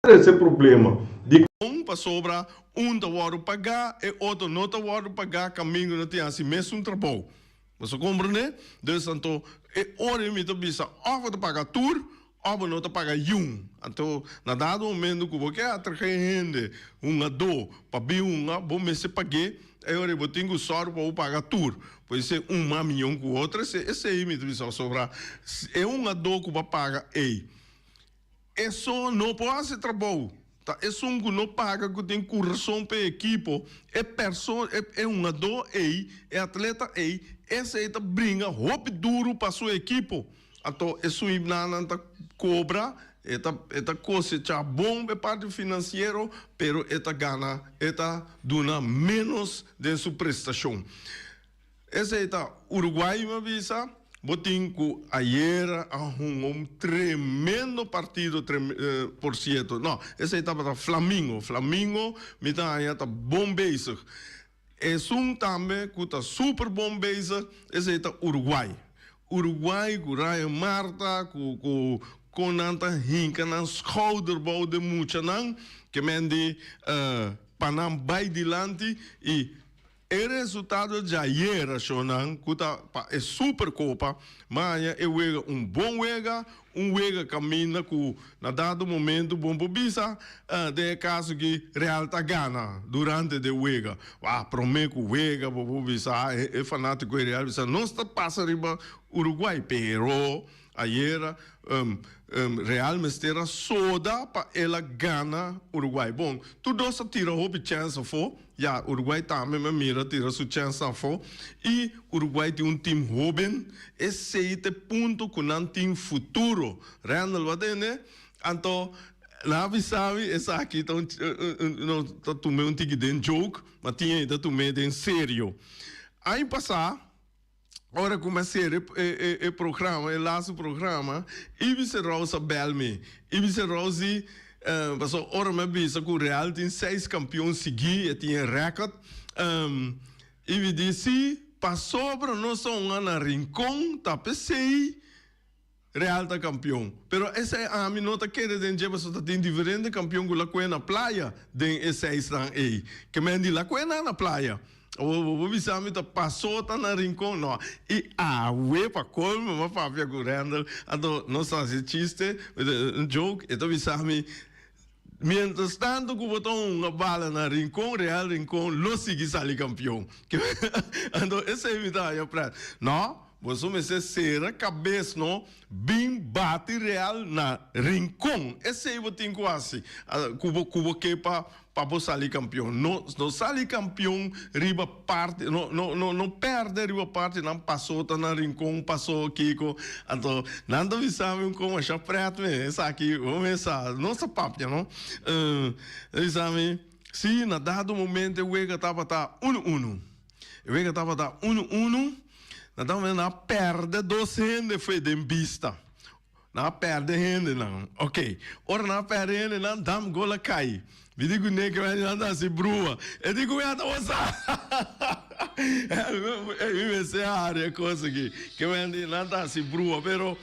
trese problema. Di. Un pasobra un ta wòrdu pagá, e otro no ta wòrdu pagá, kamingu no tin hasi mesun trabou. Boso komprendé? Dus anto e ora ei mi ta bisa òf bo ta paga tur òf bo no ta paga yun. Anto na dado momento ku bo ke atraé hende hungadó pa bin hunga bo mester pag'é, e ora ei bo tin ku sòru pa bo paga tur. Por esei un mas miyon ku otro, esei mi ta bisa pasobra e hungadó ku bo a paga ei. Eso no por haci trabou. Ta esun cu no paga cu tin curason p'e ekipo, e perso, e hungador ey, e atleta ey, esey ta bringa hopi duro pa su ekipo. Anto esun ibnanan ta cobra, e ta e ta cosecha bon p'e parti financiero, pero e ta gana, e ta duna menos den su prestacion. Esei ta Uruguay mi a bisa. Bo tin cu ayera a hunga un tremendo partido por cierto no esei tabata Flamingo Flamingo mi ta haña ta bon bezig esun tambe cu ta super bon bezig esei ta Uruguay Uruguay cu Ryan Marta cu cu con nan ta hinca nan schouder bou den muchanan ke men di pa nan bay dilanti y E resultado djayer ashonnan ku ta pa e Superkopa, maña e wega un bon wega, un wega kaminda ku na dado momento bon por bisa den e kaso ki Real ta gana durante de wega. Wah, prome ku wega bo por bisa e fanatiko di Real bisa nos ta pasa riba Uruguay, pero Ayera Real mester a soda pa el a gana Uruguay. Bon, tur dos a tira hopi chèns afó. Ya, Uruguay tambe mi a mira tira su chèns afó. I Uruguay tin un tim hóben. Esei ta e punto ku nan tin futuro. Randall, bo a tende? Anto, nan a bisa mi esaki ta un, no ta tum'é un tiki den joke, ma tin ei ta tum'é den serio. Aña pasá. Ora ku mi a sera e programa, e laatste programa, Ibiza Rose a bel mi. Ibiza Rose di, pasobra ora mi a bisa ku Real tin seis kampion sigui, e tin e rèkòrt, Ibi di, si, pasobra nos ta hunga na Rincon, ta p'esei Real ta kampion. Pero esei ami no ta kere den dje pasobra ta tin diferente kampion ku la kue na playa den e seisnan ei. Ke men di la kue nan na playa. Awor bo por bisa mi ta paso ta na Rincon? No. I awe pa kolmo mi a papia ku Randall anto nos ta hasi chiste, un joke, e ta bisa mi mientras tanto ku bo ta hunga bala na Rincon, Real Rincon lo sigui sali kampion. Anto esei mi ta haña pret. No. Boso mester sera kabes no bin bati Real na Rincon esey bo tin ku hasi ku bo ku bo ke pa pa bo sali kampion no no sali kampion riba parti no no no no perde riba parti nan paso ta na Rincon paso kiko anto nan ta bisa mi un kon masha pret me esaki bo mesa nos ta papia no ta bisa mi si na dado momento e wega tabata uno uno. E wega tabata unu unu, nan tabata nan a perde dos hende fo'i den bista. Nan a perde hendenan. Ok, ora nan a perde hendenan, dam gol a kai. Mi di ku Nick, nan ta hasi bruma. E di ku mi a ta wasa. Mi mester hari e kos aki. Ke men di nan ta hasi bruma, pero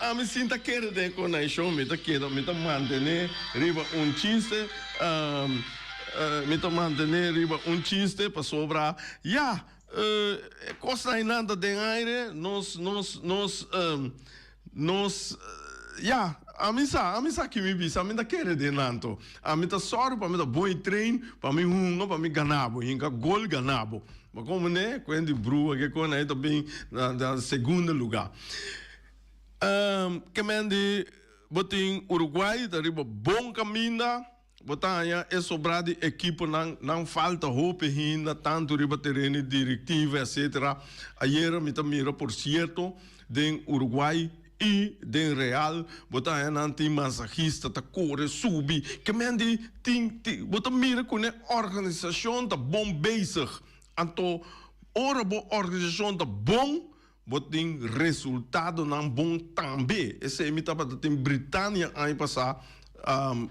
ami sin ta kere den konekshon, mi ta keda, mi ta mantene riba un chiste. Mi ta mantené riba un chiste pasobra ya, e kosnan einan ta den aire, nos, nos, nos, nos, ya, ami sa, ami sa ki mi bisa, ami ta kere den nan to. Ami ta sòru pa mi ta bon i train, pa mi hunga, pa mi gana bo, hinka gol gana bo. Bo komprendé? Ku hende brua ke kon ei ta bin na segundo lugá. Ke men di bo tin Uruguay ta riba bon kaminda. Bo ta haña e sobrá di ekiponan, nan falta hopi hinda, tantu riba tereno di direktiva etcetera. Ayera mi ta mira por sierto den Uruguay i den Real bo ta haña nan tin masahista ta kore subi ke men di tin tin bo ta mira ku ne organisashon ta bon bezig. Anto ora bo organisashon ta bon Bo tin resultadonan bon tambe. Esei mi tabata tin Britania aña pasá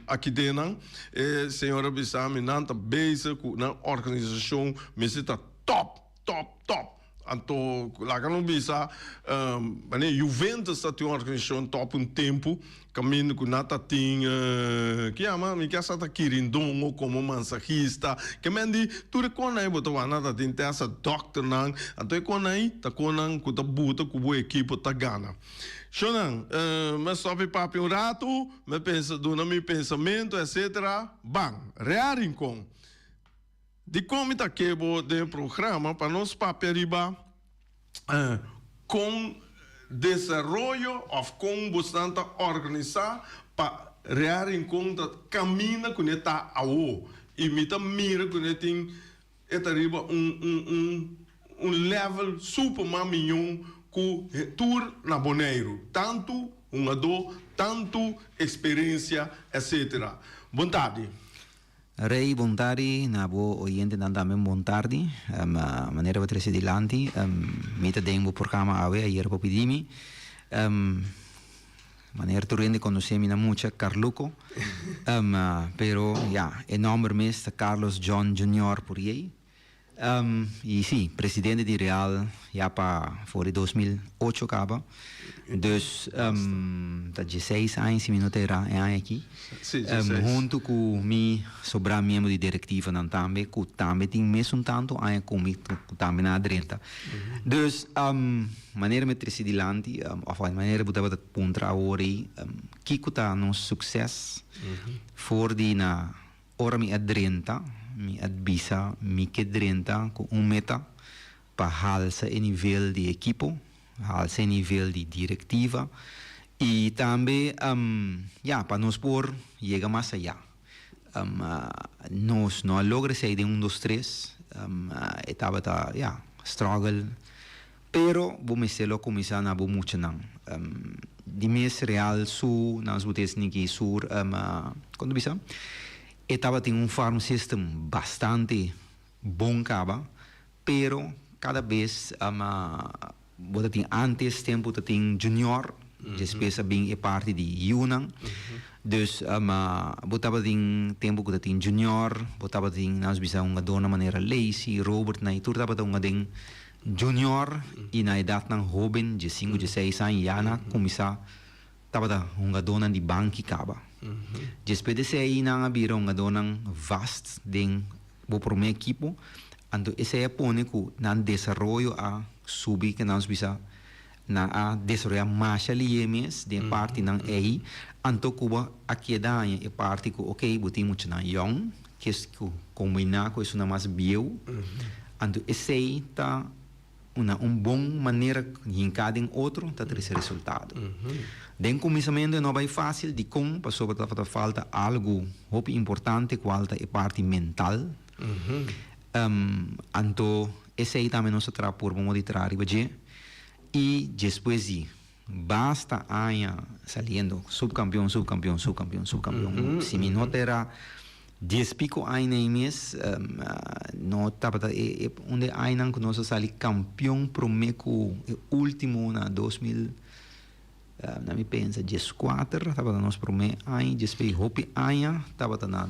aki den nan. E señor a bisa mi nan ta bezig ku nan organisashon mester ta top, top, top. Anto laga nos bisa manera Juventus ta tin un organisashon tòp un tempu kaminda ku nan ta tin ki yama mi ke sa ta Kirindongo komo mansahista ke men di tur e konan ei bo ta wak nan ta tin te hasta dòkternan anto e konan ei ta konan ku ta buta ku bo ekipo ta gana. Shonnan mi a stòp e papia un ratu mi a pensa duna mi pensamentu etcetera ban Real Rincon. Dikon mi ta ke bo den e programa pa nos papia riba kon desaroyo òf kon bosnan ta organisá pa Real Rincon ta kaminda ku ne ta awo. I mi ta mira ku ne tin e ta riba un un un un level super mas miñon ku tur na Boneiru. Tantu hungadó, tantu eksperensia etcetera. Bon tardi. Rey, bon tardi na bo oyentenan tambe un bon tardi. Manera bo trece dilanti, mi ta den bo programa awe, ayer bo pidi mi. Manera tur hende conoce mi na mucha, Carluco. Pero ya, e nomber mes ta Carlos John Junior Puriey. Y si, presidente di Real ya pa for di 2008 caba. Dus ta dieseis aña si mi no ta era e aña aki. Si, dieseis. Hunto cu mi sobra miembro di directivanan tambe cu tambe tin mesun tanto aña cu mi cu tambe nan a drenta. Dus manera mi a trece dilanti of manera bo tabata puntra awor ey kico ta nos succes for di na Ora mi a drenta, mi a bisa mi ke drenta ku un meta pa halsa e nivel di ekipo, halsa e nivel di direktiva i tambe ya pa nos por yega mas ayá. Nos no a logra esei den un dos tres, e tabata ya struggle. Pero bo mester lo cuminsa na bo muchanan. Di mes Real su nan su tes niki sur con ta bisa? E tabatin un farm system bastante bon caba, pero cada bes bo ta tin antes tempo ta tin junior, despues a bin e parti di yiunan. Dus bo tabatin tempo cu ta tin junior, bo tabatin nan su bisa hungadornan manera Lacy, Robert nan y tur tabata hunga den Junior i na edatnan hóben, diesinku, dieseis aña, ya nan a kuminsá tabata hungadónan di banki kaba. Despues di esei nan a bira hungadónan vast den bo promé ekipo, anto esei a pone ku nan desaroyo a subi, ke nan bisa nan a desaroyá masha lihé mes den e partinan ei, anto ku bo a keda haña e parti ku okey bo tin muchanan yòn kes ku kombiná ku esunnan mas bieu, anto esei ta una un bon manera hinká den otro ta trese resultado. Den kuminsamentu e no a bai fásil, dikon? Pasobra tabata falta algu hopi importante kual ta e parti mental. Anto esei tambe nos a traha purba modo di traha riba dje i despues di basta aña saliendo subkampion, subkampion, subkampion, subkampion. Si mi no ta era dies piko aña ei mes no tabata e un di e añanan ku nos a sali kampion prome ku e ultimo na 2000 na mi pensa 14 tabata nos prome aña despues hopi aña tabata na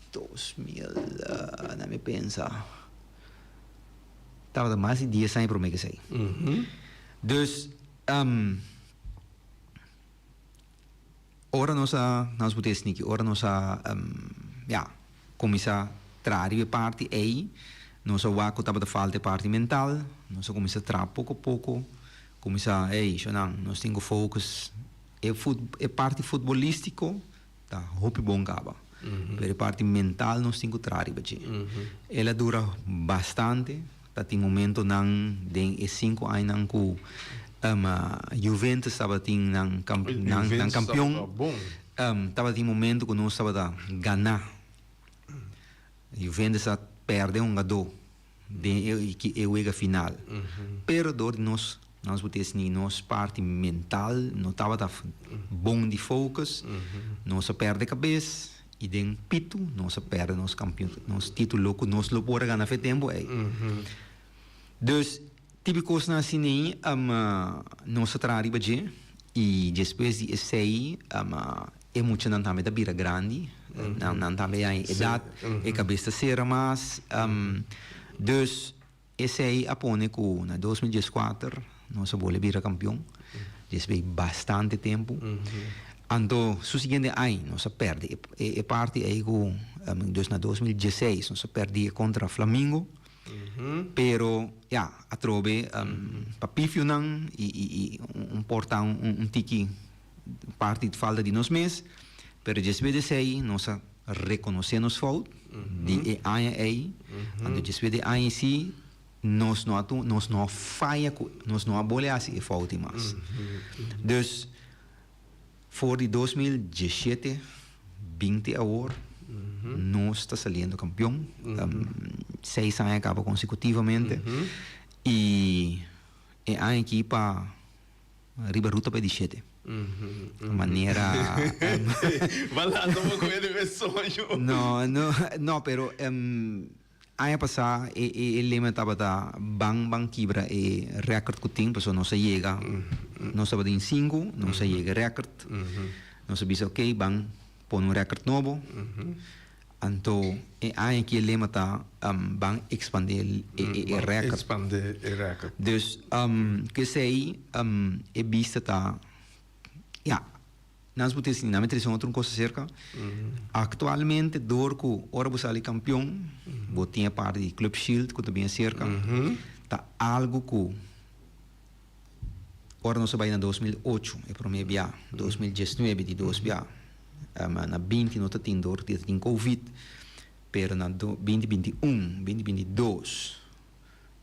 2000 na mi pensa tabata mas di dies aña prome kesei. Dus ora nos a nos por esniki ora nos a ya kuminsá traha riba e parti ei nos a wak ku tabata falta e parti mental nos a kuminsá traha poko poko. Kuminsá, Ey, shonnan, nos tin ku focus. E fut, e parti futbolístiko ta hopi bon kaba. Pero e parti mental nos tin ku traha riba dje. El a dura bastante, ta tin momentonan den e sinku añanan ku Juventus tabatin nan kamp, nan, nan kampion. Tabatin momento ku nos tabata gana. Juventus a pèrdè hungadó. Den e e wega final. Pero door di nos, nos bo ta esni nos parti mental no tabata bon di focus, nos a perde cabes y den pitu nos a perde nos campeon, nos titulo cu nos lo por a gana fe tempo ey. Dus tipo cosnan asina ey nos a traha riba dje y despues di esey E muchanan tambe ta bira grandi, nan tambe ya en edat, e kabes ta sera mas. Dus Esei a pone ku na 2014 nos a bolbe bira kampion, despues bastante tempu. Anto su siguiente aña nos a perde e parti ei ku, dus na 2016 nos a perde kontra Flamingo. Pero ya, atrobe pa pifionan i i un por ta un tiki parti falta di nos mes, pero despues di esei nos a rekonosé nos fout di e aña ei, anto despues di e aña si nos no a nos no a faya ku nos no a bole hasi e fout ei mas. Dus for di 2017 binti awor nos ta saliendo kampion, 6 aña kaba konsekutivamente i e aña aki pa riba ruta pa di 7. Manera Balando un poko di soño. No, no, no, pero aña pasá e lema tabata ban ban kibra e record ku tin, pasobra nos a yega, nos tabata den 5, nos a yega record. Nos a bisa ok, ban pone un record nobo. Anto e aña aki e lema ta ban ekspandé e record. Ekspandé e record. Dus kesei e bista ta, ya, nos bo tin nami trese otro kos aserka. Aktualmente dor ku ora bo sali kampion, bo tin e parti di Club Shield ku ta bin aserka, ta algu ku ora nos a bai na 2008 e promé bia, 2019 di dos bia, na 20 no ta tin dor di tin Covid, pero na 2021, 2022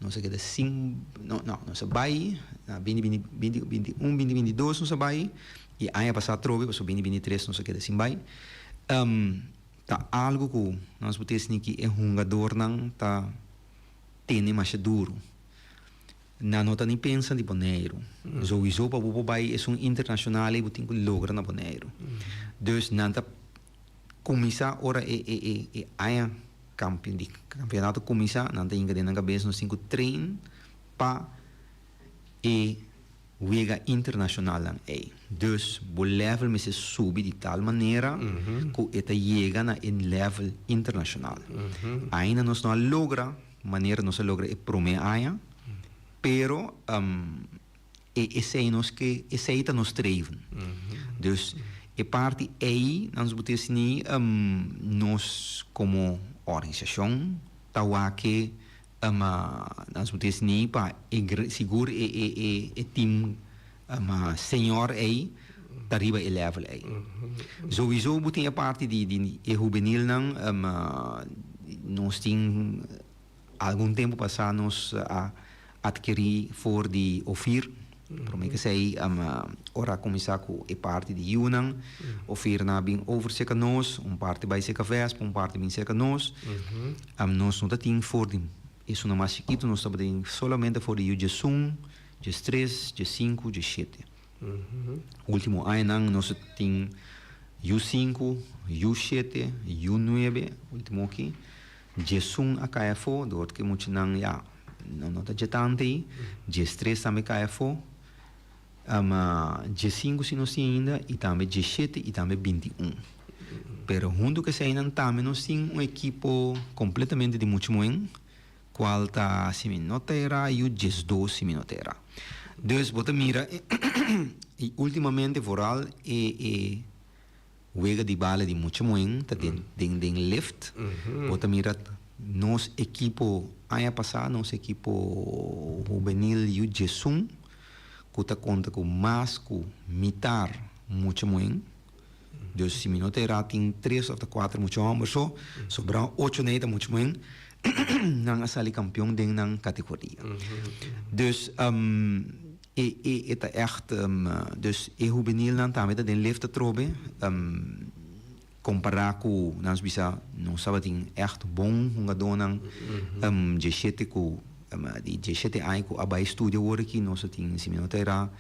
nos a keda sin, no, no, nos a bai na 2020, 2021, 2022 nos a bai i aña pasá atrobe pasobra 2023 nos a keda sin bai. Ta algu ku nos por tin ki e hungadornan ta tene masha duru. Nan no ta ni pensa di Boneiru. Sowieso pa bo por bai esun internashonal ei bo tin ku logra na Boneiru. Dus nan ta kuminsá ora e e e e aña kampion di kampeonato kuminsá nan ta hinka den nan kabes nos tin ku train pa e wega internashonalnan ei. Dus bo level mester subi di tal manera ku e ta yega na e level internashonal. Ainda nos no a logra manera nos a logra e promé aña, pero e esei nos ke esei ta nos streven. Dus e parti ei nos bo tin asina nos komo organisashon ta wak ke nos bo tin asina pa e sigur e e e e team señor ei ta riba e level ei. Sowieso bo tin e parti di di e hubenilnan, nos tin algun tempu pasá nos a atkerí for di Ofir, promé ke esei ora a kuminsá ku e parti di yunan, Ofir nan a bin over serka nos, un parti bai serka Vespa, un parti bin serka nos. Nos no ta tin for di esunnan mas chikitu, nos tabatin solamente for di yu 11, 13, 15, 17. Último añanan nos tin yu 5, yu 7, yu 9, último aki. 11 a kai afó, dor ku muchanan ya no no ta dje tantu ei. 13 tambe kai afó. 15 si nos tin ainda i tambe 17 i tambe 21. Pero huntu ku eseinan tambe nos tin un ekipo kompletamente di mucha muhé, kual ta si mi no ta erá yu 12 si mi no ta erá. Dus bo ta mira i últimamente vooral e e wega di bala di mucha muhé ta den den den lift. Bo ta mira nos ekipo aña pasá, nos ekipo hubenil yu 11 ku ta konta ku mas ku mitar mucha muhé. Dus si mi no ta erá tin tres òf ta kuater mucha hòmber so, sobrá ocho nei ta mucha muhé, nan a sali kampion den nan kategoria. Dus e e e ta ègt, dus e hubenilnan tambe ta den lift atrobe, kompará ku nan bisa nos tabatin ègt bon hungadónan 17 ku di 17 aña ku a bai studia awor aki nos a tin si mi no ta erá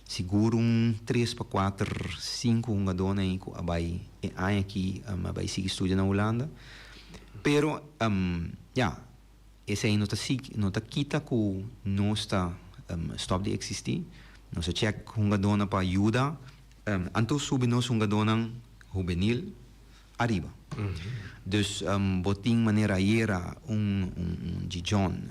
sigur un tres pa kuater sinku hungadónan ei ku a bai e aña aki a bai sigui studia na Hulanda. Pero ya esei no ta sigui no ta kita ku nos ta stòp di eksistí. Nos a chèk hungadónan pa yuda. Anto subi nos hungadónan hubenil. ariba. Dus bo tin manera ayera un un Gijon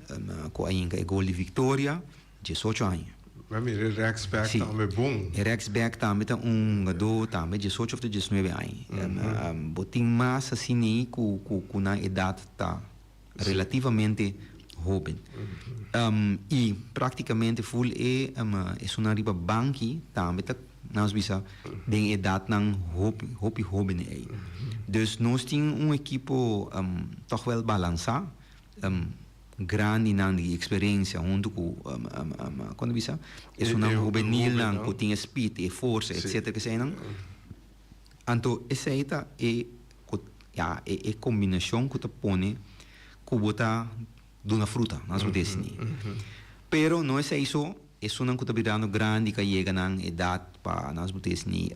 ku a yinka e gol di viktoria, 18 aña. Mi a mira e rechtsback tambe bon. E rechtsback tambe ta un hungadó tambe 18 òf ta 19 aña. Bo tin mas asina ku ku nan edat ta relativamente hóben. I práktikamente ful e esunnan riba banki tambe ta nos bisa den edatnan hopi hopi hóben ei. Dus nos tin un ekipo tòg wèl balansá, grandinan di eksperensia huntu ku kon ta bisa esunnan hubenilnan ku tin e speed, e forsa etsetera keseinan. Anto esei ta e ku ya e e kombinashon ku ta pone ku bo ta duna fruta na su destiny. Pero no esei so, esunnan ku ta birando grandi ka yega nan edat pa nan su destiny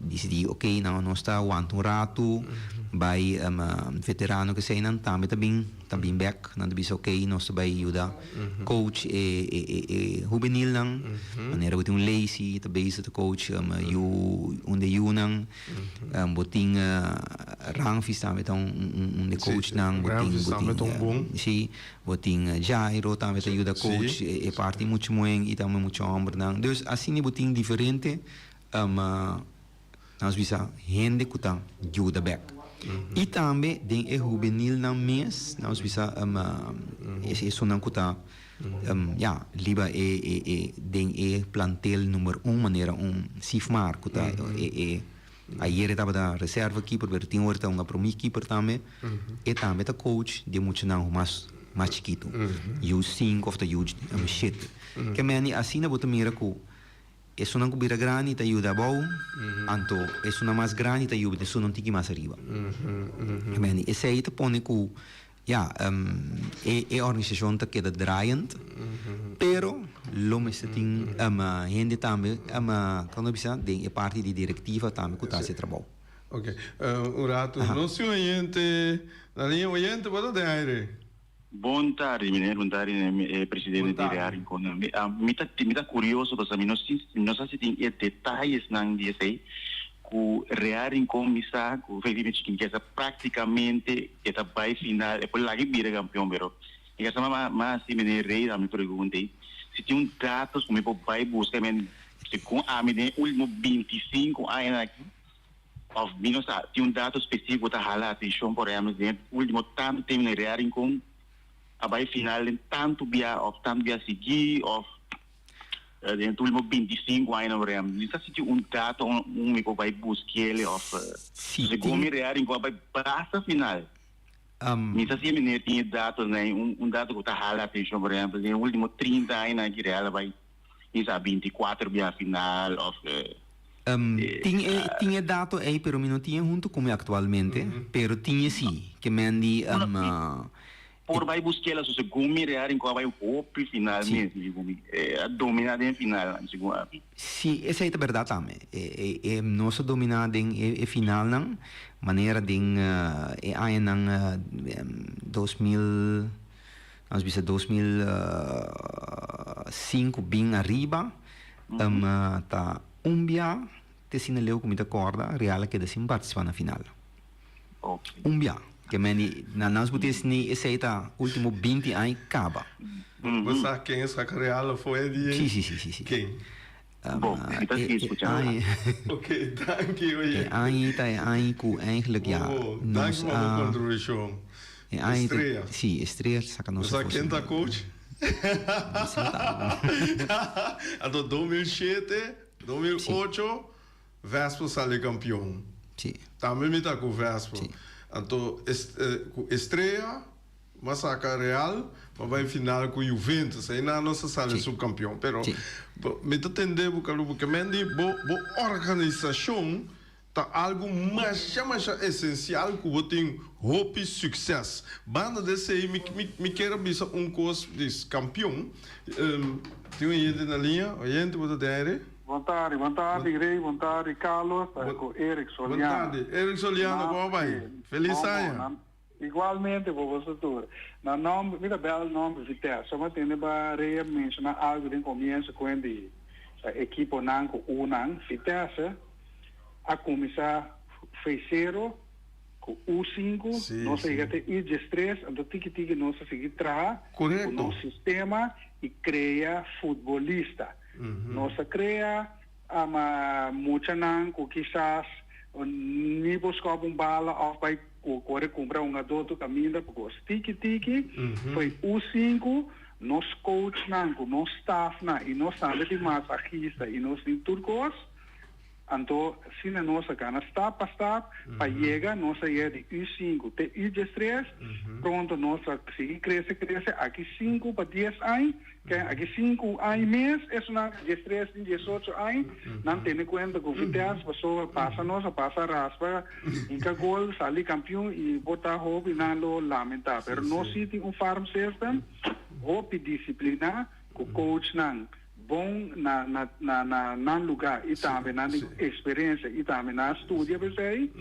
disidí ok nan nos ta wanta un ratu bai veterano keseinan tambe ta bin ta bin bek nan ta bisa ok nos ta bai yuda coach e e e e hubenilnan manera bo tin un Lacy ta bezig ta coach yu un de yunan bo tin Ramfis tambe ta un un de coachnan bo tin Ramfis tambe ta un bon si bo tin Jairo tambe ta yuda coach e parti muchu muhen y tambe muchu hombernan dus asina bo tin diferente Nos bisa hende ku ta yuda bek. I tambe den e hubenilnan mes nos bisa esunnan ku ta ya riba e e den e plantel number un manera un Sifmar ku ta e e ayer e tabata reserva keeper pero tin ora ta un apromí keeper tambe e tambe ta coach di e muchanan mas mas chikitu yu sinku òf ta yu shete. Ke meni asina bo ta mira ku Esunnan ku bira grandi ta yuda abou, anto esunnan mas grandi ta yuda esunnan tiki mas ariba. Amen. Esei ta pone ku ya, e e organisashon ta keda draaiend, pero lo mester tin hende tambe, kon ta bisa, den e parti di direktiva tambe ku ta hasi e trabou. Oke, un ratu. Nos tin oyente na liña. Oyente, bo ta den aire. Bon tardi meneer, bon tardi e presidente di Real Rincon. Mi ta mi ta curioso pasobra mi no si mi no sa si tin e detayesnan di esey cu Real Rincon mi sa cu Felipe Chiquinqueza practicamente e ta bay final e por laga e bira campeon pero mi ta sa mas si meneer Rey a mi pregunta ey si tin un datos cu mi por bay busca men segun ami den e ultimo 25 añanan aki Of mi no sa, tin un dato specifico ta hala atencion por ehemplo den e ultimo tanto tempo na Real Rincon a bay final den tanto bia of tanto bia sigui of den e ultimo 25 aña por ehemplo. Mi sa si tin un dato un mi por bay busquele of segun mi Real Rincon a bay basta final. Mi sa si e meneer tin e datonan ey, un dato cu ta hala atencion por ehemplo den e ultimo 30 aña nan aki Real a bay mi sa 24 bia final of. Tin e tin e dato ei pero mi no tin e hunto ku mi aktualmente pero tin e si ke men di Por bai buskela so segun mi Real Rincon a bai hopi final mes segun mi a domina den final segun ami. Si esei ta berdad tambe e e nos a domina den e e finalnan manera den e añanan 2000 nos bisa 2005 bin ariba ta un bia te asina leu ku mi ta kòrda Real a keda sin partisipá na final. Un bia. Ke men di na nos bo tin esni esei ta último 20 aña kaba. Bo sa ken a saka Real afó e dia ei? Si, si, si, si, si. Ken? Bon, mi ta sigui skucha nan. Ok, danki oye. E aña ei ta e aña ku eigenlijk ya nos a. Danki pa bo kontribushon. E aña ei ta. Estrella. Si, Estrella saka nos Bo afó. sa ken ta coach? Anto 2007, 2008 Vespo sali kampion. Si. Tambe mi ta ku Vespo. Si. Anto ku Estrella m'a saka Real m'a bai final ku Juventus. Einan nos a sali subkampion. Pero mi ta tende bo Carlo porque men di bo bo organisashon Ta algu masha masha esensial ku bo tin hopi sukses. Banda di esei mi mi kier a bisa un kos di kampion. Tin oyente na liña? Oyente bo ta den aire? Bon tardi, bon tardi Rey, bon tardi Carlos, ta ku Eric Bon Soliano. tardi, Eric Soliano, Na komo bai? Felis bon bon, aña. na igualmente bo boso tur. Na nomber, mi ta bel nomber Vitesse, so mi a tende ba Rey a menciona algu den comienso cu di ekiponan cu unan Vitesse. A kuminsá fei sero. Ku U5 nos a yega te U13, anto tiki tiki nos a sigui traha ku nos sistema i krea futbolista. Nos a krea muchanan ku kisas ni por skòp un bala òf bai kore kumpra un adó tur kaminda, pokos tiki tiki foi U5 nos coachnan ku nos staffnan i nos tambe tin masahista i nos tin tur kos. Anto, asina nos a gana stap pa stap pa yega, nos a yega di U5 te U13, pronto nos a sigui crece, crece, aki sinku pa dies añ, ken aki sinku añ mes esunnan di diestres tin diesocho añ, nan tene cuenta cu Vitesse pasobra pasa nos a pasa raspa, hinca gol, sali campeon y por ta hopi nan lo lamenta. Pero nos si tin un farm system hopi disciplina cu coachnan. Bon na na na na nan lugá i tambe nan tin eksperensia i tambe nan a studia p'esei,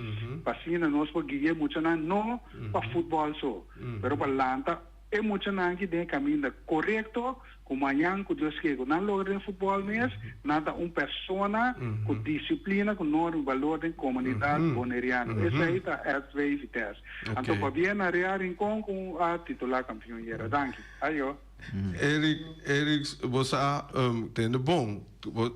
pa asina nos por guia e muchanan no pa futbòl so, pero pa lanta e muchanan aki den e kaminda korekto ku mañan ku Dios ke ku nan logra den futbòl mes, nan ta un persona ku disiplina, ku norma i balor den komunidat boneriano. Esei ta SV Vitesse. Anto pabia na Real Rincon ku a titulá kampion yera. Danki. Ayo. Eric, Eric, bo sa tende bon.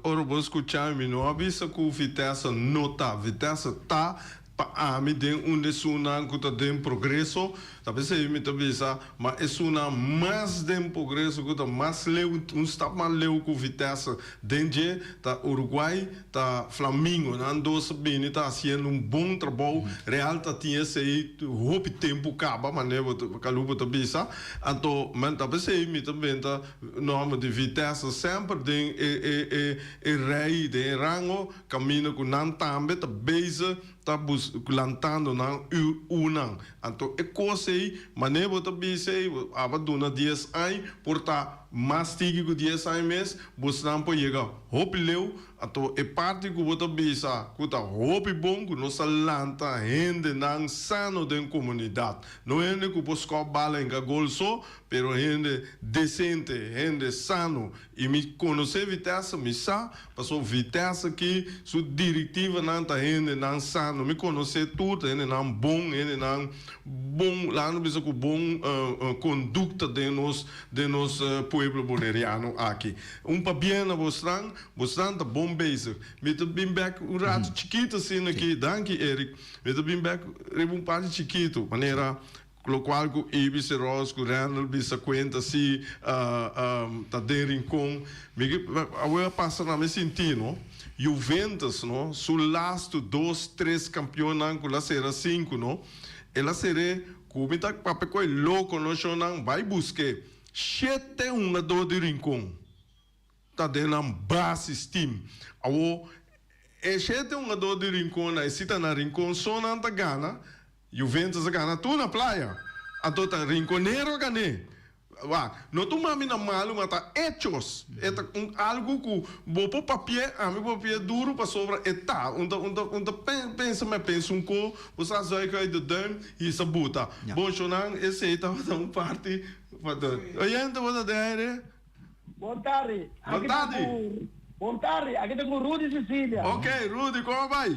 Ora bo scucha mi no a bisa cu Vitesse no ta. Vitesse ta pa ami den un esunnan cu ta den progreso. Ta pesey mi ta bisa, ma esunnan mas den progreso cu ta mas leu, un stap mas leu cu Vitesse den dje ta Uruguay, ta Flamingo. Nan dos a bini ta haciendo un bon trabou. Real ta tin esey hopi tempo caba, manera bo ta, Kalu bo ta bisa. Anto men ta pesey mi ta benta nomber di Vitesse semper den e e e e rij, den e rango caminda cu nan tambe ta bezig ta bus lantando nan ur unan. Anto e cos ey manera bo ta bisa ey aba duna dies añ por ta mas tiki cu dies añ mes bosnan por yega hopi leu. Anto e parti cu bo ta bisa cu ta hopi bon cu nos a lanta hendenan sano den comunidad. No hende cu por scop bala hinca gol so, pero hende decente, hende sano. Y mi conoce Vitesse, mi sa, pasobra Vitesse aki su directivanan ta hendenan sano. Mi conoce tur, ta hendenan bon, hendenan bon, laga nos bisa cu bon conducta den nos, den nos pueblo Boneriano aki. Un pabien na bosnan, bosnan ta bon bezig. Mi ta bin bek un rato chikito asina aki, danki Eric. Mi ta bin bek riba un parti chikitu, manera lokual ku Ibis e Ross ku Randall bisa kuenta si ta den Rincon. Mi ke awe a pasa na mi sinti no, Juventus no, su lastu dos tres kampionnan ku la sera sinku no, el a ser'é ku mi ta papia ku e loko no shonnan bai busk'é shete hungadó di Rincon. Ta den nan basis team. Awo e shete hungador di Rincon na e sita na Rincon so nan ta gana, Juventus a gana tur na Playa. Anto ta Rinconero a gané. Wak, no tuma mi na malu ma ta hechos. E ta un algu ku bo por papi'é, ami por papi'é duru pasobra e ta. Un ta un ta un ta pensa mi a pensa un ko, bo sa zuig uit de duim hisa buta. Bon shownan esei tabata un parti. Oyente bo ta den aire? Bon tardi. Bon tardi. Bon tardi. Aki ta ku Rudy Cecilia. Ok, Rudy, kon a bai?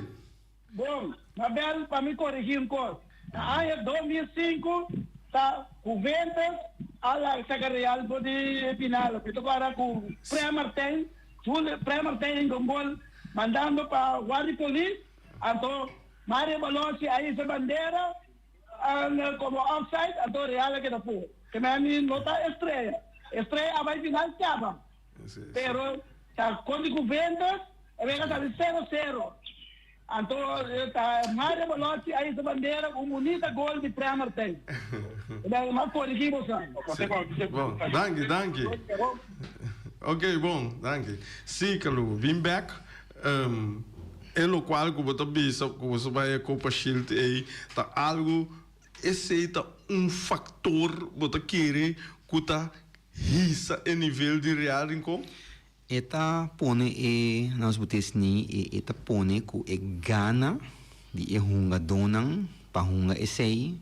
Bon. Mabel, pa mi korigí un kos. Na aña 2005 ta Juventus a laga saka Real for di e final. Mi ta kòrda ku Fred Martijn, Fred Martijn hinka un gol mandando pa Guardia Polis. Anto Mario Balossi a hisa bandera. Como offside anto Real a keda for. Ke men no ta Estrella. Estrella a bai final caba. Pero ta contra Juventus e wega sali sero sero. Anto ta Mario Balotti a hisa bandera cu un bunita gol di Prem Martijn. M'a corigi boso. Bon, danki, danki. Ok, bon, danki. Si, Calu, bin bek. E lokual ku bo ta bisa ku bo sa bai e Copa Shield ei ta algu, esei ta un faktor bo ta kere ku ta hisa e nivel di Real Rincon? E ta pone e, nos bo ta esni, e ta pone ku e gana di e hungadónan pa hunga esei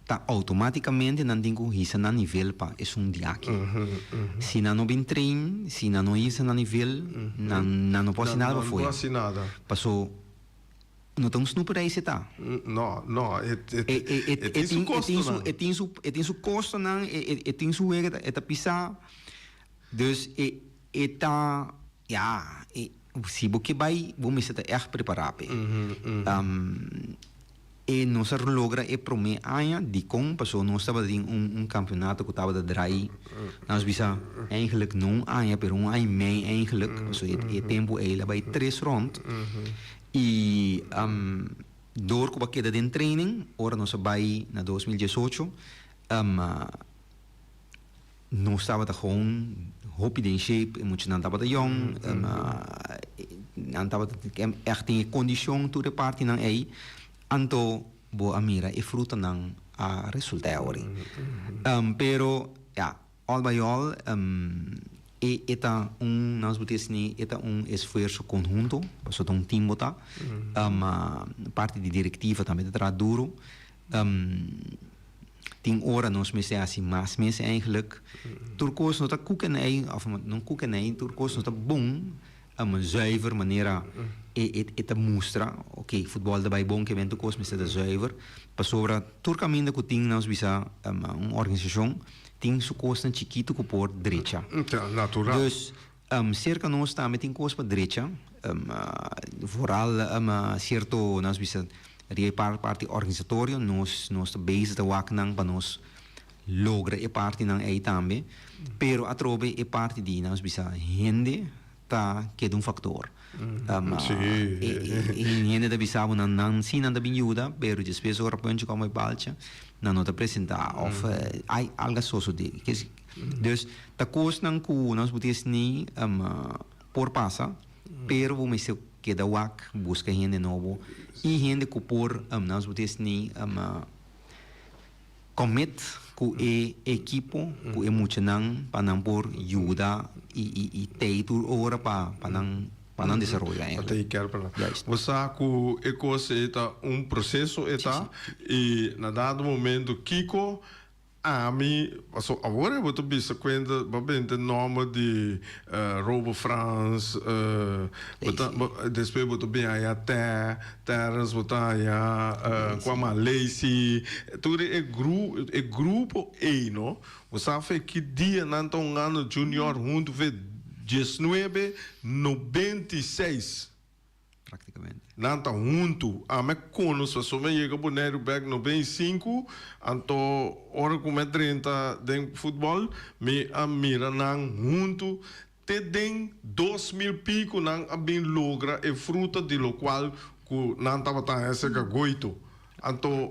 ta automaticamente nan tin cu hisa nan nivel pa esun di aki. Si nan no bin train, si nan no hisa nan nivel, nan nan no por haci nada pa foya. Paso No ta un snoeperij si ta. No, no, e e tin su kostonan. E tin su, e tin su kostonan, e tin su wega, e ta pisá. Dus e e ta, ya, e si bo ke bai, bo mester ta ègt prepará p'e. E nos a logra e promé aña, dikon? Pasobra nos tabatin un un kampionato ku tabata drai, nos bisa eigenlijk no un aña, pero un aña i mei eigenlijk, pasobra e tempu ei el a bai tres rònt. I dor ku bo a keda den training, ora nos a bai na 2018, nos tabata gewoon hopi den shape, e muchanan tabata yong, nan tabata ègt den e kondishon tur e partinan ei, anto bo a mira e frutanan a resulta e awor ei. Pero ya, all by all e e ta un, nos bo ta esni, e ta un esfuerso konhunto, pasobra ta un team bo ta, parti di direktiva tambe ta traha duru. Tin ora nos mester hasi mas mes eigenlijk. Tur kos no ta koek en ei, of no koek en ei, tur kos no ta bon, zuiver manera e e ta mustra, oke futbòl ta bai bon kimen tur kos mester ta zuiver. Pasobra tur kaminda ku tin nos bisa un organisashon tin su kosnan chikitu ku por drecha. Natural. Dus Serka nos tambe tin kos pa drecha, vooral sierto nos bisa riba e parti organisatorio nos nos ta bezig ta wak nan pa nos logra e partinan ei tambe, pero atrobe e parti di nos bisa hende ta keda un faktor. E hende ta bisa bo nan nan si nan ta bin yuda pero despues ora punchi komo e balcha nan no ta presenta of ai algo a sosode. Dus ta kosnan ku nos bo tin esni por pasa, pero bo mester keda wak, buska hende nobo i hende ku por nos bo tin esni commit ku e ekipo, ku e muchanan pa nan por yuda i tei tur ora pa pa nan pa nan desaroyo Pa tei ker pa nan. Bo sa ku e kos ei ta un proseso e ta i na dado momento kiko Ami, paso awor e bo ta bisa cuenta, bo a benta nomber di Robo Frans, bo ta, despues bo ta bin haya Tè, Terrence, bo ta haya cua mas, Lacey, tur e gru, e grupo ey no, bo sa fe ki dia nan ta hungando junior hunto fe diesnuebe nobenta i seis. Prácticamente. Nan ta huntu. Ami a konos pasobra mi a yega Boneiru bek 95, anto ora ku mi a drenta den futbòl mi a mira nan huntu te den 2000 piku nan a bin logra e fruta di lokual ku nan tabata haña serka Goito. Anto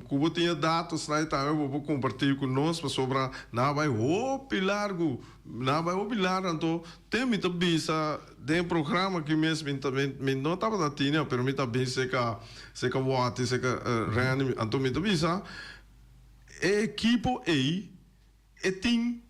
ku bo tin e datosnan ei tambe bo por kompartí ku nos pasobra nan a bai hopi largu, nan a bai hopi largu anto te mi ta bisa den e programa aki mes mi ta mi no tabata tine pero mi ta bin serka serka Watty serka Randy anto mi ta bisa e ekipo ei E tin,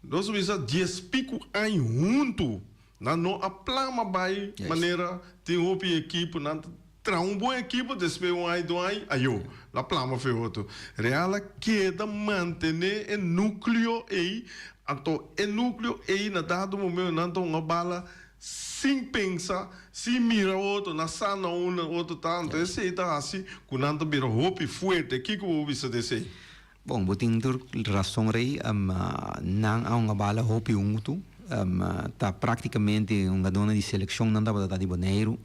nos a bisa, dies piku añ huntu. Nan no a plama bai manera tin hopi ekipo. Nan ta traha un bon ekipo, despues un añ, dos añ, ayo, la plama fe otro. Real a keda mantené e nukleo ei, anto e nukleo ei na dado momento nan ta hunga bala sin pensa, sin mira otro, nan sa na unda otro ta, anto esei ta hasi ku nan ta bira hopi fuerte. Kiko bo bisa di esei? Bon, bo tin tur rason Rey, nan a hunga bala hopi huntu, ta praktikamente hungadónan di selekshon nan tabata ta di Boneiru,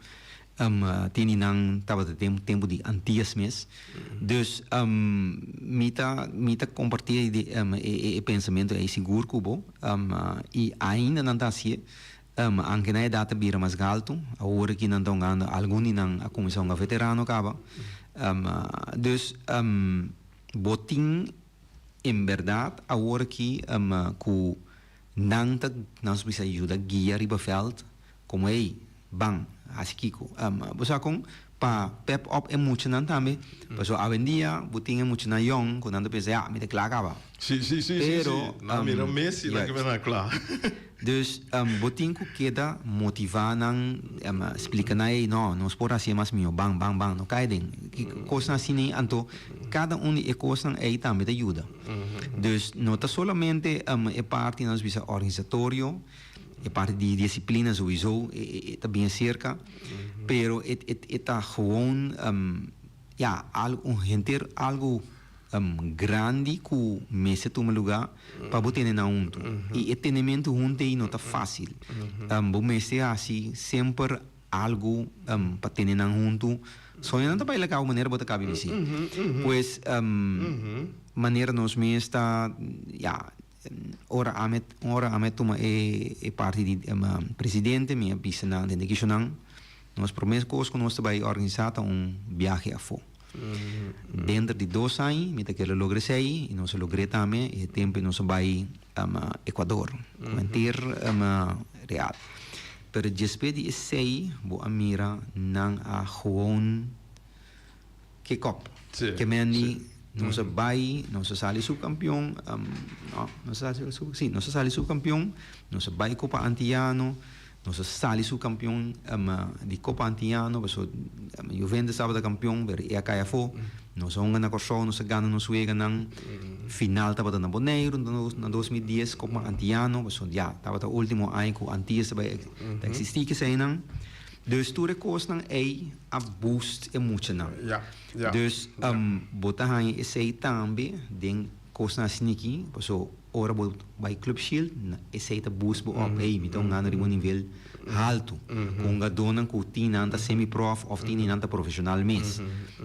tin di nan tabata den tempu di Antias mes. Dus mi ta mi ta kompartí e pensamentu ei sigur ku bo i ainda nan ta hasié, anke nan edat a bira mas galtu, awor aki nan ta hungando algun di nan a kuminsá hunga veterano kaba. Dus. Bo tin en berdad awor aki cu nan ta nan su bisa yuda guia riba veld como ey ban haci kico. Bo sa con pa pep up e muchanan tambe pasobra awendia bo tin e muchanan yong cu nan ta pensa ya mi ta cla caba. Si si si si si nan mira Messi nan ke bira cla. Dus bo tin cu keda motiva nan, splica nan ey no, nos por hacié mas miho, ban, ban, ban, no cay den cosnan asina ey, anto cada un di e cosnan ey tambe ta yuda. Dus no ta solamente e parti nos bisa organisatorio, E parti di disciplina sowieso e ta bien cerca, pero e e ta gewoon ya algo un henter algo grandi cu mester tuma lugar pa bo tene nan hunto. Y e tenemento hunto ey no ta facil. Bo mester haci semper algo pa tene nan hunto. Soña nan ta baila cabo manera bo ta cabi bici. Pues manera nos mes ta ya ora ami ora ami a tuma e e parti di presidente mi a bisa nan den kishonan nos prome cos cu nos ta bay organisa ta un biahe afo. Denter di dos aña mi ta kere logra esey y nos a logr'e tambe e tempo nos a bay Ecuador cu henter Real. Pero despues di esey bo a mira nan a gewoon kick up. Ke men di nos a bay, nos a sali subcampeon, no, nos a sali sub, si, nos a sali subcampeon, nos a bay Copa Antillano, nos a sali subcampeon di Copa Antillano, pasobra Juventus tabata campeon, pero e a cay afo. Nos a hunga na Kòrsou, nos a gana nos weganan. Final tabata na Boneiru na 2010, Copa Antillano, pasobra ya, tabata ultimo aña ku Antillas ta bai ta eksistí keseinan. Dus tur e kosnan ei a boost e muchanan. Dus bo ta haña esei tambe den kosnan asin'aki, pasobra ora bo bai Club Shield, esei ta boost bo op, hey, mi ta hungando riba un nivel haltu, ku hungadónan ku tin nan ta semi-prof òf tin nan ta profeshonal mes.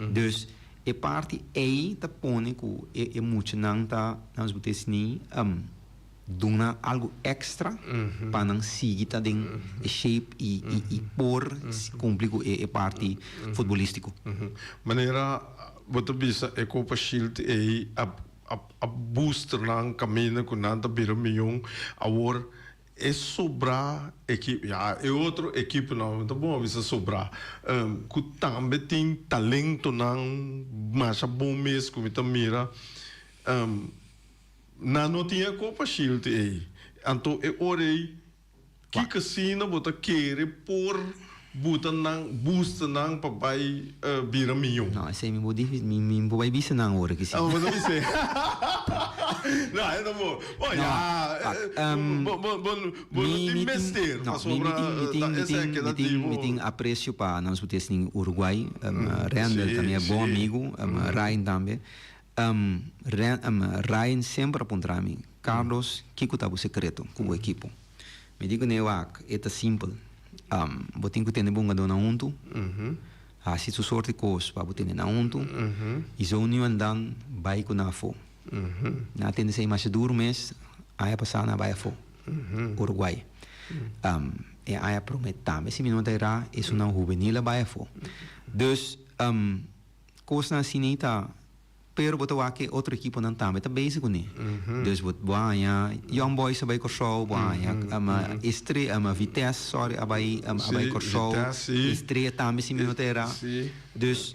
Dus e parti ei ta pone ku e muchanan ta, nos bo ta esni, duna algu èkstra pa nan sigui ta den e shape i i por kumpli ku e parti futbolístiko. Manera bo ta bisa e Copa Shield ei a a booster nan kaminda ku nan ta bira miyon. Awor e sobrá ekipo, ya e otro ekiponan mi ta bon a bisa sobrá, ku tambe tin talentonan masha bon mes ku mi ta mira. Nan no tin e Copa Shield ei. Anto e ora ei, kiko asina bo ta kere por buta nan, busta nan pa bai bira miyon? No, esei mi bo difi, mi mi bo bai bisa nan ora ki si. Ah, bo ta bis'é. No, e ta bo. Bo ya, bo bo bo bo no tin mester pasobra ta esei a keda di bo. Mi tin aprecio pa nos bo ta esei Uruguay. Randall ta mi bon amigo, Ryan tambe. Ryan semper a puntra mi, Carlos, kiko ta bo sekreto ku bo ekipo? Mi di kuné, Wak, e ta simpel. Bo tin ku tene bo hungadónan huntu, hasi tur sort di kos pa bo tene nan huntu, i zo nu en dan bai ku nan afó. Nan a tende esei masha duru mes, aña pasá nan a bai afó, Uruguay. E aña promé tambe, si mi no ta erá, esunnan hubenil a bai afó. Dus, Kosnan asina ei ta, pero bo ta wak e otro ekiponan tambe ta bezig kuné. Dus bo bo a haña Young Boys a bai Kòrsou, bo a haña Estrella, Vitesse sorry a bai a bai Kòrsou, Estrella tambe si mi no ta erá. Dus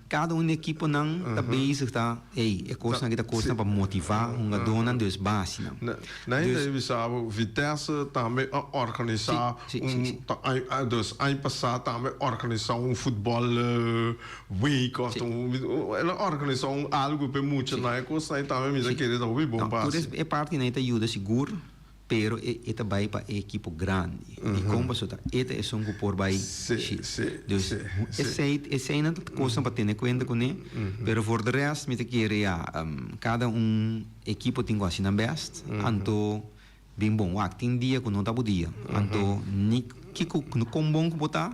kada un di ekiponan ta bezig ta, ey e kosnan aki ta kosnan pa motivá hungadónan, dus ban hasi nan. Nan hende a bisa bo Vitesse tambe a organisá un dus aña pasá tambe a organisá un futbòl week òf el a organisá un algu pa e muchanan e kosnan ei tambe mi ta kere ta hopi bon pa hasi. Tur e partinan ei ta yuda sigur pero e ta bai pa e ekipo grandi dikon pasobra ta e ta esun ku por bai shi dus esei eseinan ta kosnan pa tene kuenta kuné pero for de rèst mi ta kere ya kada un Ekipo tin ku hasi nan bèst, anto bin bon. Wak, tin dia ku no ta bo dia. Anto ni kiko, kon bon ku bo ta,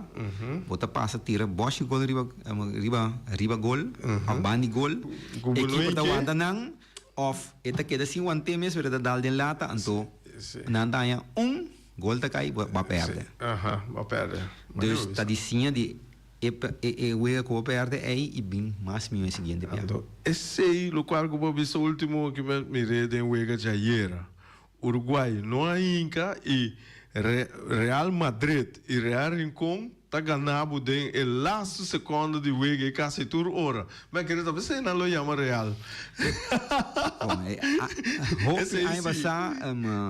bo ta pasa tira bòshi gol riba, riba, riba gol, òf ban di gol. Ekipo ta wanta nan, òf e ta keda sin want'é mes, pero e ta dal den lata, anto nan ta haña un gol ta kai, bo a pèrdè. Dus ta di siña di E e wega ku bo pèrdè ei i bin mas mihó e siguiente bia. Anto esei lokual ku bo a bisa ultimo ki mi mir'é den wega djayera. Uruguay no a hinka i Real Madrid i Real Rincon ta gana bo den e lastu sekondo di wega i kasi tur ora. Mi a kere ta p'esei nan lo yama Real. Bon, hopi aña pasá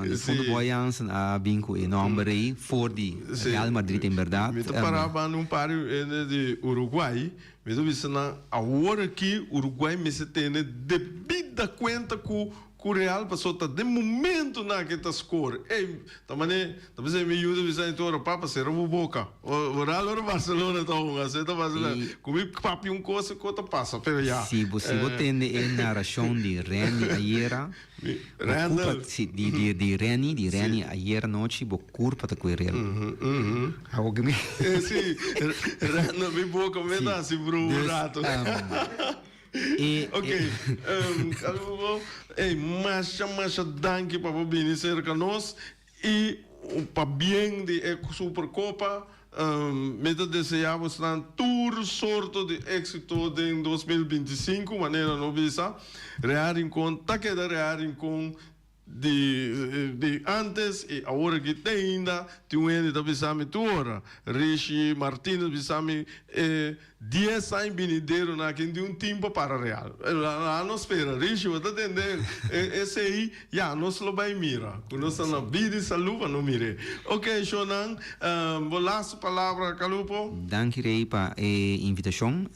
Difunto Boy Jansen a bin ku e nòmber ei for di Real Madrid en bèrdat. Mi ta pará banda un par di hende di Uruguay, mi ta bisa nan awor aki Uruguay mester tene debida kuenta ku. ku Real paso ta den momentonan ke ta score. Ey, ta mane, ta bisa mi yu ta bisa mi tur ora, papa sera bo boka. Oral ora Barcelona ta hunga, se ta Barcelona. I. Ku mi papia un kos, e kos ta pasa, pero ya. Si bo si bo tende e narashon di Randy ayera, Mi, bo Randall. kurpa, si, di di di Renny, di Renny ayera nochi, bo kurpa ta kue rel. Awo ke mi. Si, Randall, mi boka me Si. ta hasi bru un Dus, rato. e, Ok, e. Calvo, ey, masha, masha danki pa bo bini serka nos i pa bien di e Supercopa. Mi ta desea bosnan tur sorto di éxito den 2025, manera no bisa. Real Rincon ta keda Real Rincon di di antes i awor aki te ainda tin un hende ta bisa mi tur ora, Rishi Martinez bisa mi e dies aña binideronan aki tin un tim pa para Real. La nos spera Rishi bo ta tende esei ya nos lo bai mira ku nos ta na bida i salu pa no mir'é. Ok shownan bo lastu palabra Calupo. Danki Rey pa e invitashon.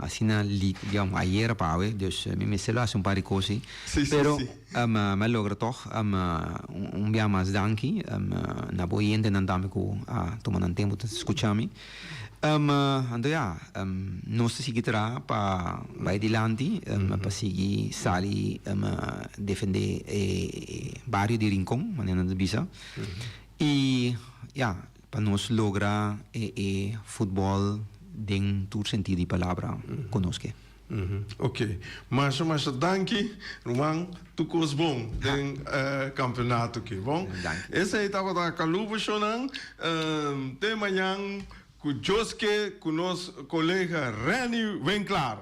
Asina li digamos ayera pa awe dus mi mester lo hasi un par di kos ei. Sí, sí, Pero sí. mi a logra tog un bia mas danki na bo oyentenan tambe ku a tuma nan tempu ta skucha mi. Anto ya, nos ta sigui traha pa bai dilanti, pa sigui sali defende e bario di Rincon, manera nan ta bisa. I ya, pa nos logra e futbòl den tur sentido di palabra ku nos ke. Ok, masha masha danki ruman, tur kos bon den kampeonato aki, bon? Danki. Esei tabata Calubo Shownan, te mañan ku Joske ku nos kolega Renny Winklaar.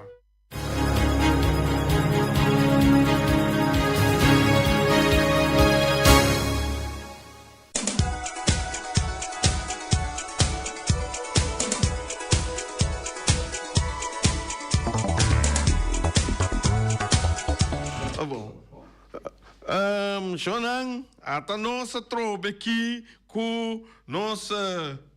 Shownan, ata nos atrobe ki ku nos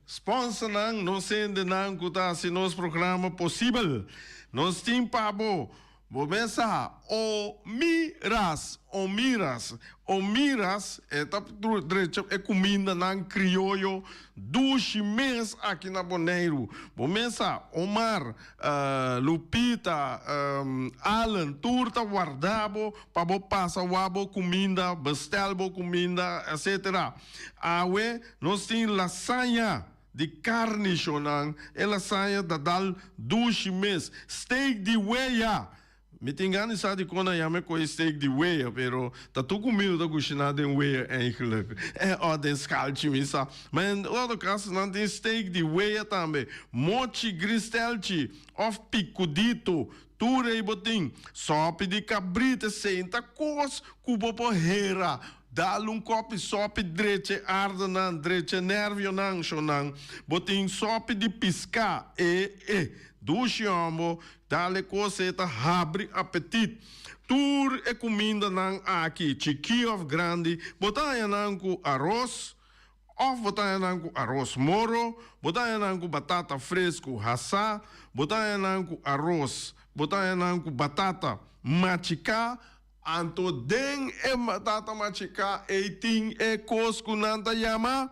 sponsornan, nos hendenan ku ta hasi nos programa posibel. Nos tin pa bo Bo mesa o miras, o miras, o miras, e ta drecha e kumindanan krioyo dushi mes aki na Boneiru. Bo mesa Omar, Lupita, Allen, tur ta warda bo pa bo pasa wak bo kuminda, bestel bo kuminda, etcetera. Awe nos tin lasaña. Di carni shonan e lasaña ta dal dushi mes. Steak di weya! Mi tin gana di sa dikon nan yama e koe steak di weya, pero ta tur kuminda ta kushiná den weya eigenlijk. Eh oh den skalchi mi sa. Ma en otro kaso nan tin steak di weya tambe. Mochi gristelchi of pikudito tur ei bo tin. Sòpi di kabrita esei ta kos ku bo por hera. Dal un kopi sopi drecha e ardenan, drecha e nervionan, shonnan. Bo tin sopi di piská, e, e. Dushi hombo, dal e kos e ta habri apetit. Tur e kumindanan aki, chikí òf grandi, bo ta haña nan ku aros, òf bo ta haña nan ku aros moro, bo ta haña nan ku batata fresku hasá, bo ta haña nan ku aros, bo ta haña nan ku batata machiká, Anto den e batata machiká ei tin e kos ku nan ta yama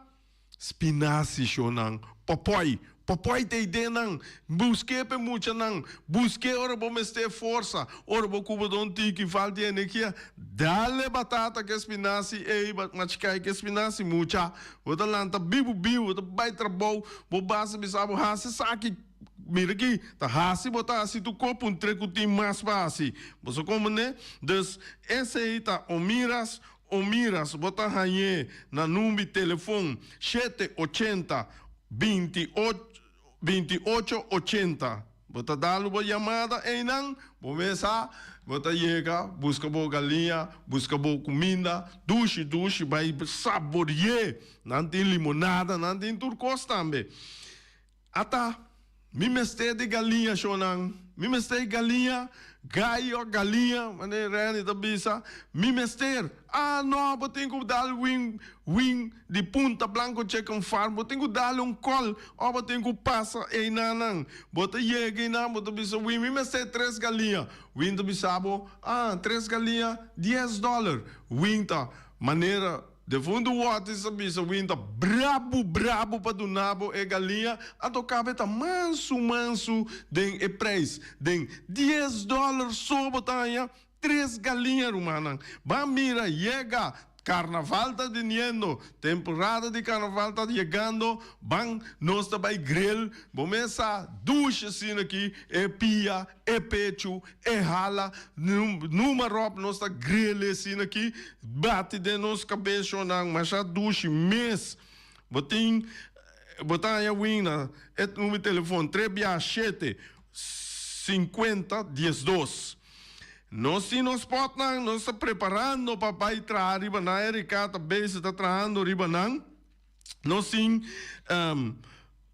spinasi, shonnan. Pòpòi. Pòpòi ta ei den nan. Busk'é pa e muchanan. Busk'é ora bo mester forsa. Ora bo kuba don tiki falta di energia, dal e batata ku e spinasi ei machiká ei ku e spinasi, mucha. Bo ta lanta bibu bibu, bo ta bai trabou, bo basa bisa bo hasi esaki. Mira aki, ta hasi bo ta hasi tur kos puntr'é ku tin mas pa hasi. Bo sa komprendé? Dus, esei ta Omiras, Omiras, bo ta hañ'é na number di telefon shete ochenta, binti ocho, binti ocho ochenta. Bo ta dal bo yamada einan, bo mes sa, bo ta yega, buska bo galiña, buska bo kuminda, dushi dushi, bai sabori'é. Nan tin limonada, nan tin tur kos tambe. Ata! Mi mester di galiña, shownan. Mi mester galiña, gallo, galiña, manera Randy ta bisa. Mi mester. Ah, no, bo tin ku dal win, win di Punta Blanco Chicken Farm. Bo tin ku dal un call of bo tin ku pasa einanan. Bo ta yega einan, bo ta bisa win, mi mester tres galiña. Win ta bisa bo, ah, tres galiña, dies dollar. Win ta manera. Defuntu Watis a bisa Win ta brabu brabu pa duna bo e galiña, anto kabe ta mansu mansu den e prijs. Den dies dollar so bo ta haña tres galiña rumannan. Ban mira yega, karnaval ta biniendo, temporada di karnaval ta yegando, ban nos ta bai grill, bo mes sa dushi asina aki e pia, E pechu, e hala, numa ròp nos ta grele asina aki, bati den nos kabeshonan masha dushi mes. Bo tin, bo ta haña win na e number di telefon tres bia shete, sinkuenta, diesdos. Nos tin nos spòtnan, nos ta preparando pa bai traha riba nan, Erika ta bezig ta trahando riba nan. Nos tin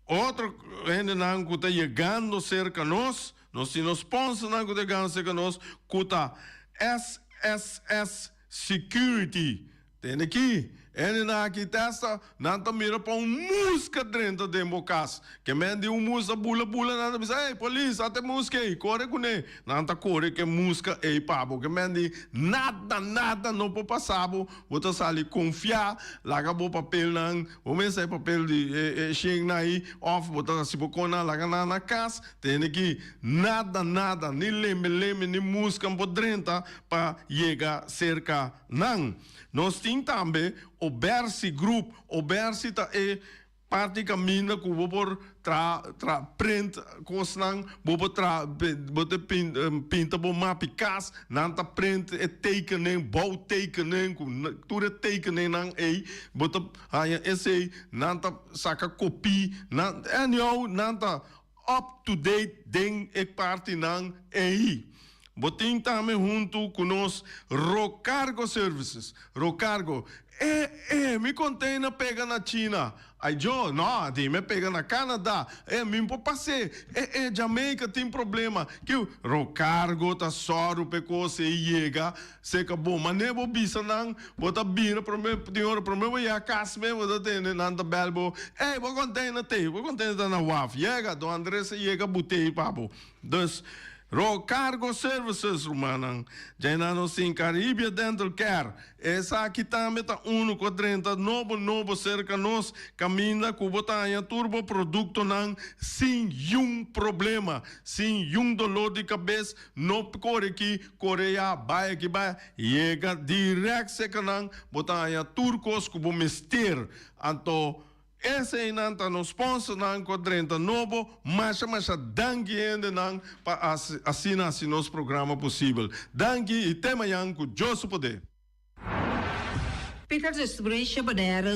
otro hendenan ku ta yegando serka nos, nos tin nos sponsornan ku ta yegando serka nos ku ta SSS Security. Tende aki, hendenan aki testa, nan ta mira pa un muska drenta den bo kas. Ke men di un muska bula bula, nan ta bisa, ey polis, ata e muska ey, kore kuné. Nan ta kore ku e muska ey pa bo. Ke men di nada, nada no por pasa bo. Bo ta sali konfiá, laga bo papelnan, bo mester e papel di e shennan ei, òf bo ta hasi bo konan laga nan na kas, tene ki nada nada, ni lembe lembe ni muska por drenta pa yega serka nan. Nos tin tambe Obersi Group, Obersi ta e Parti kaminda ku bo por tra tra print kosnan, bo por tra bo ta pinta bo mapi kas, nan ta print e tekening, bouwtekening ku tur e tekeningnan ei, bo ta haña esei, nan ta saka kopi, nan anyhow nan ta up to date den e partinan ei. Bo tin tambe huntu ku nos Rocargo Services. Rocargo, E, e, mi container pega na China. Ay jo, no, di mi pega na Canada. E, mi por pas'é. E, e, Jamaica tin problema. Kiu, Rocargo ta sòru p'e kos ei yega serka bo. Manera bo bisa nan, bo ta bira promé, tin ora promé bo yega kas mes bo ta tende nan ta bèl bo, Ey, bo container t'ei, bo container ta na waf. Yega, don Andres a yega but'ei pa bo. Dus, Ro Cargo Services, rumannan, djainan nos tin Caribia Dental Care. Esaki tambe ta unu ku a drenta nobo nobo serka nos, kaminda ku bo ta haña tur bo produktonan sin yun problema, sin yun dolor di kabes, no kore aki, kore ya, bai aki, bai, yega dirèkt serka nan, bo ta haña tur kos ku bo mester. Anto. Eseinan ta nos sponsornan ku a drenta nobo. Masha masha danki hendenan pa asina hasi nos programa posibel. Danki i te mañan ku Dios su poder. Peter Distribution Bonaire.